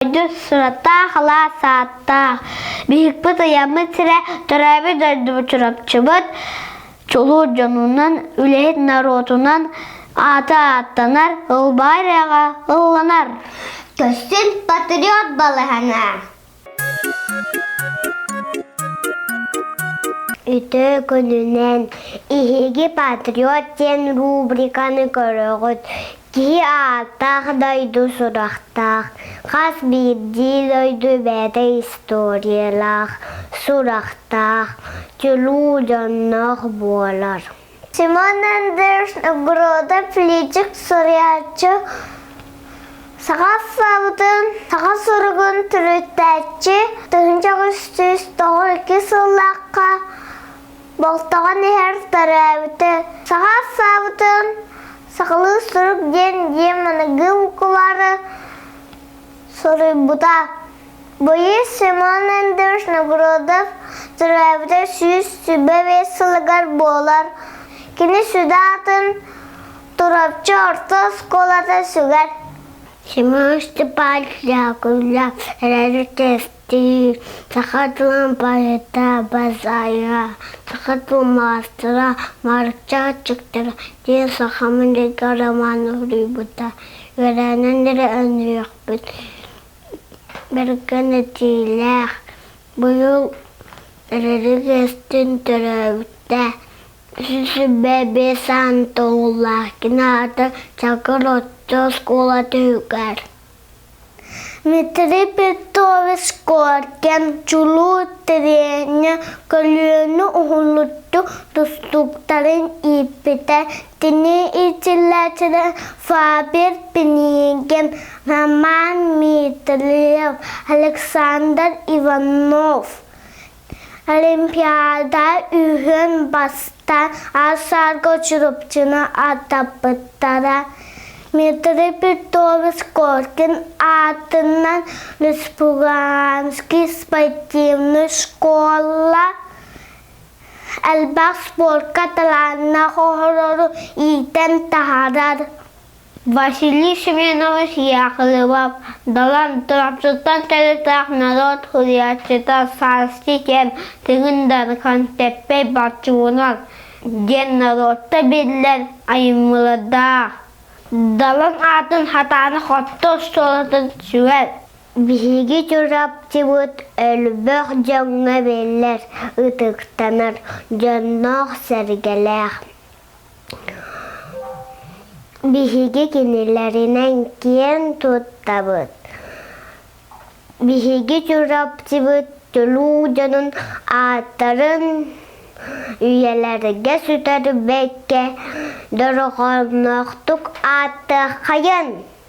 Дойду сураттаах, алаас ааттаах, биһикпит ыйаммыт сирэ, төрөөбүт дойдубут Чурапчыбыт чулуу дьонунан, үлэһит норуотунан аата ааттанар, ылбаҕай ырыаҕа ылланар. Көстүн патриот балаһана. Үтүө күнүнэн Иһиги патриот диэн рубриканы көрөҕүт. Киһи ааттаах дойду сурахтаах, хас биирдии дойду бэйэтэ историялаах, сурахтаах, чулуу дьонноох буолар. Симон Андреевич Новгородов Личик суруйааччы саха алфавитын, саха суругун төрүттээччи 1992 сыллаахха Болтоҕон иһэр төрөөбүтэ. Саха алфавитын сахалыы сурук диэн диэн маныгы буквалары суруйбута. Быйыл Семен Андреевич Новгородов төрөөбүтэ 125 сылыгар буолар. Кини сүдү аатын Чурапчы орто оскуолата сүгэр. Семен Степанович Яковлев эрэри тестиир, саха тылын поэта Базаева, саха тылын маастара Марча Аччыктара диэн сахамын диэки роман суруйбута. Үөрэнэн эрэ өнүөхпүт. Бэргэн этиилээх. Быйыл эрэри кэстин төрөөбүттэ. Сүбэ Сантоллаах кини аата Чакыр орто оскуолатыгар Дмитрий Петрович Коркин чулуу тренер көлүөнэ уһулуччу тустууктарын ииппитэ. Кини иитиллээччилэрэ Фабер Пинигин, Роман Дмитриев, Александр Иванов. Олимпиада үһүн бастаан аар-саарга Чурапчыны ааттаппыттара. Дмитрий Петрович Коркин аатынан Республиканский спортивный школа элбэх спортка талааннаах оҕолору иитэн таһаарар. Василий Семенович Яковлев Далан Чурапчыттан төрүттээх норуот суруйааччыта Сааскы кэм Тыгын Дархан Тэппэй Баччугунар диэн норуотта биллэр айымньылардаах. Далан аатын хатааны хотто остуолатын сүгэр. Биһиги Чурапчыбыт элбэх дьоҥҥо биллэр, ытыктанар, дьонноох-сэргэлээх. Биһиги кинилэринэн киэн туттабыт. Биһиги Чурапчыбыт чулуу дьонун ааттарын үйэлэргэ сүтэрбэккэ дорҕоонноохтук ааттыаххайын!